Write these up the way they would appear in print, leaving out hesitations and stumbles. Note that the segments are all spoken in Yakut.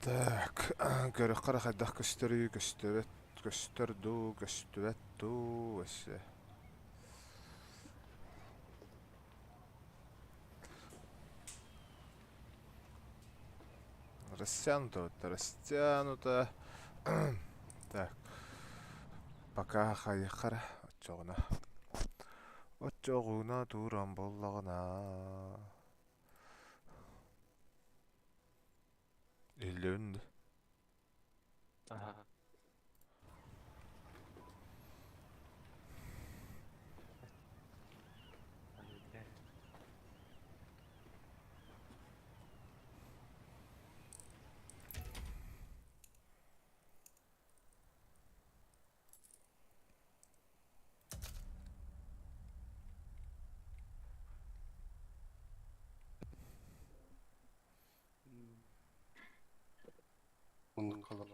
Так, көрөххө эрэ хайдах көстөрүй, көстүбэт, көстөр дуу, көстүбэт дуу, өссө. Растянуто, вот растянуто. Так, пока хайыахха эрэ, оччоҕуна. Оччоҕуна туран буоллаҕына. Иһиллэбин да? Аха. Оннук халар.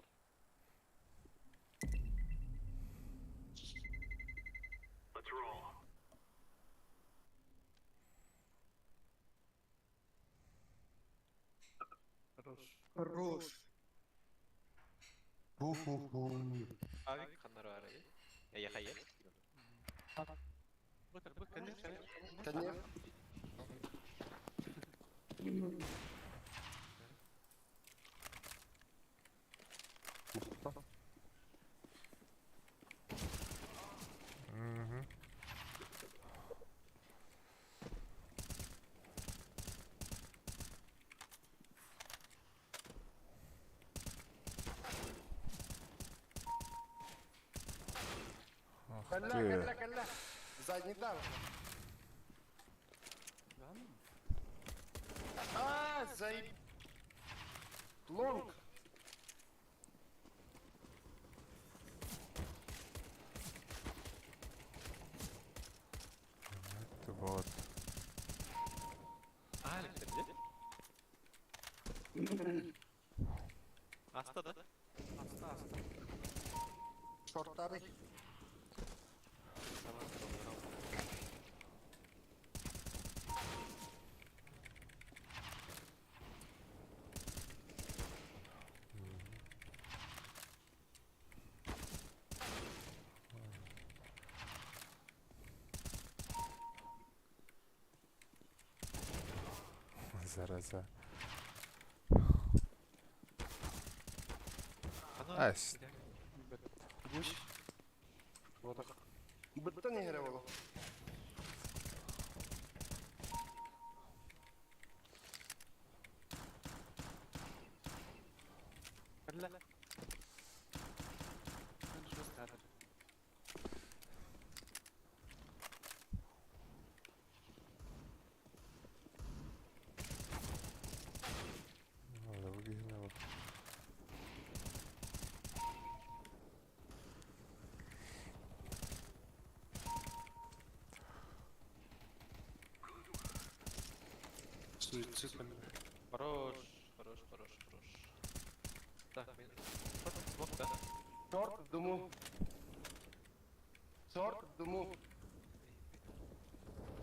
Хорош. Хорош. Ху-ху-ху. Авик ханнары арайы. Я хайа. Конечно. Мгм. Ах Кэллэ, ты. кэллэ, кэллэ. Задний дал. А, заеб... Лонг. Это вот. Алекс, где? Аста да? Аста, аста. Шорттары. Tamam, tamam, tamam. Зараза. Ана, Ась. Гусь. Вот так. Быттан иһэрэ буолуо. Кэллэ. Надо вот. Суицид. Хорош, хорош, хорош, хорош. Так, мен... Смок, да? Шорт в дыму. Шорт в дыму.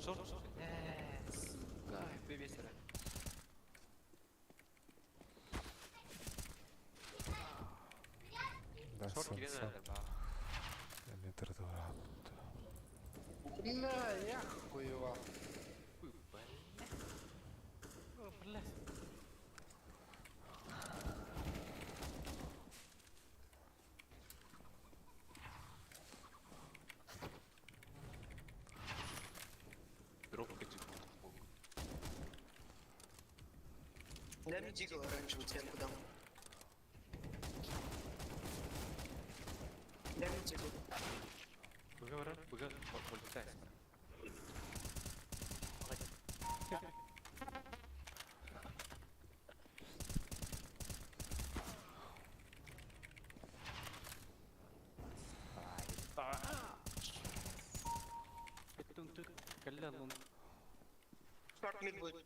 Шорт, шорт. Э, сука, весера. Да, Шорт сан, кирен сан. эрэлэр баа. Метр два. Бля, я хуева. Хуй, бля. О, бля. Дроп хочу. Дай мне дигл оранжевый, тебе дам. Дай мне дигл. Быга барар, быга мультитаск. Шорт мид будет.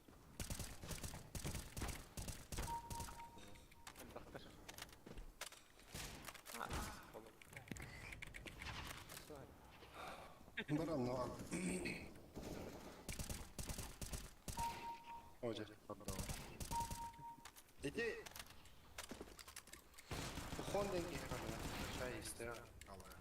Баран, ну ладно. Ой, отдал. Иди. Соломон диэн киһи ханна чай истэ алаа.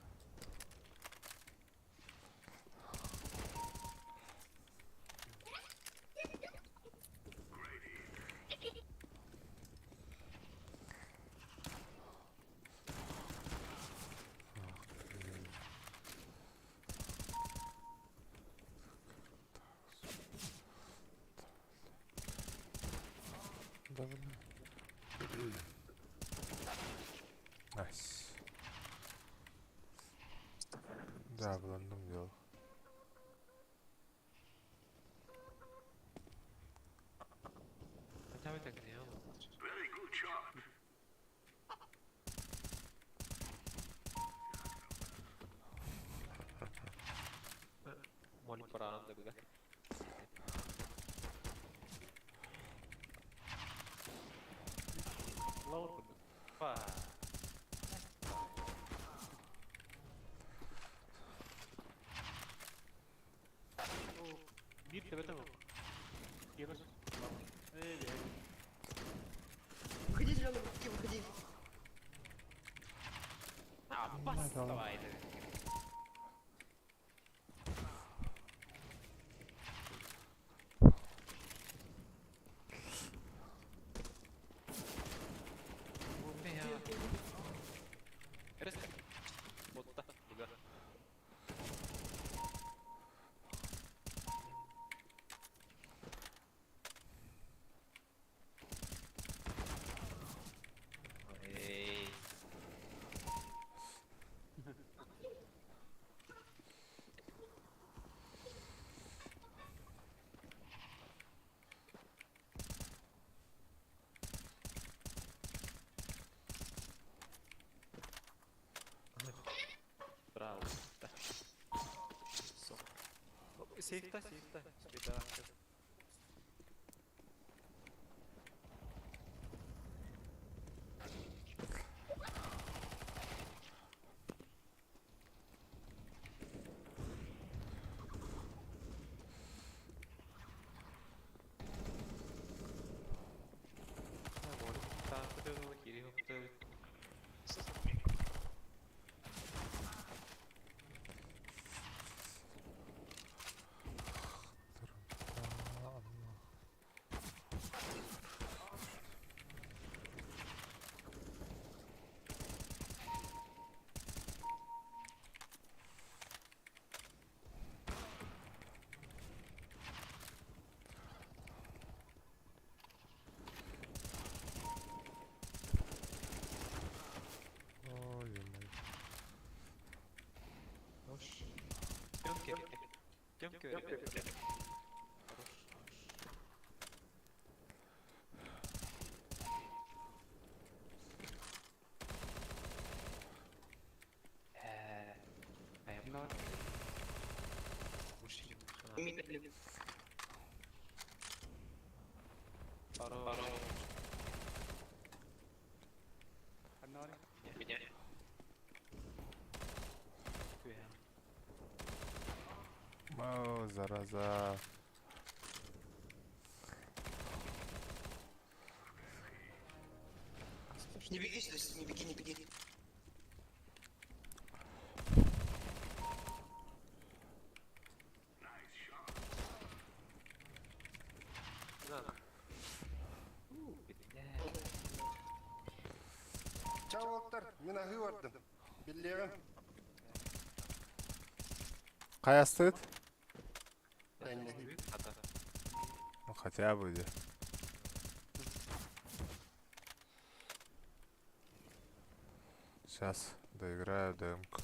Да, блин. Nice. Да, буланным дело. Хотя бы так делал. Моль параан да быга. Лаур курдук. Па. Биир төбөтө бу. Киирос. Э, Выходи, зеленый, выходи, выходи. А, бас давай. Ботта, быга. Эй. Браво. Сейфта, сейфта. Беда. Ой, ё-моё. Тёмки, Тёмки, ребята. Хорош. I am not. Мид, Паро. Меня. О, зараза. Не беги сюда, не беги, не беги. На. Чао, уолаттар, мин аһыы бардым. Биллиэҕим. Хайастыт? Тэҥнэһии. Ну хотя бы где. Сейчас доиграю демку.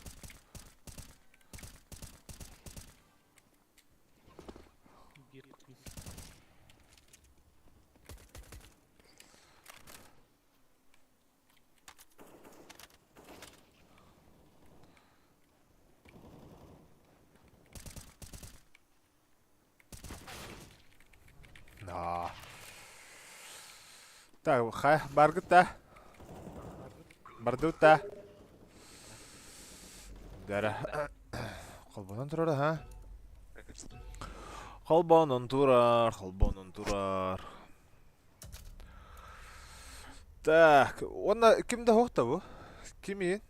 Да. Так, хай, баргыт да. Бардыбыт да. Дара. Холбонон турар, ha? Холбонон турар, холбонон турар. Так, уонна ким да суох да бу? Кимиин?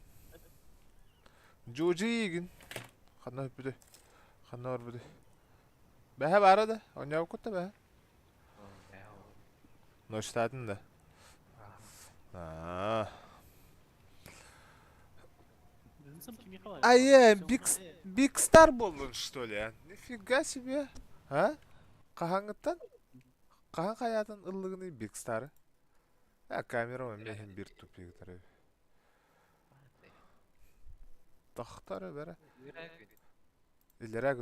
Дьуудьуйгин. Ханна өппүтүй? Ханна барбытый? Бэһэ баара да? Оонньообуккут да бэһэ? Ночтаатын да? Аа. А я Big, Big Star буоллун, что ли, а? Нифига себе! А? Хаһааҥҥыттан? Хаһан хайаатын ыллыгыный Big Star? А камера эмиэ иһин биир тупигытар Тохтор бэрэ. Илэрэ.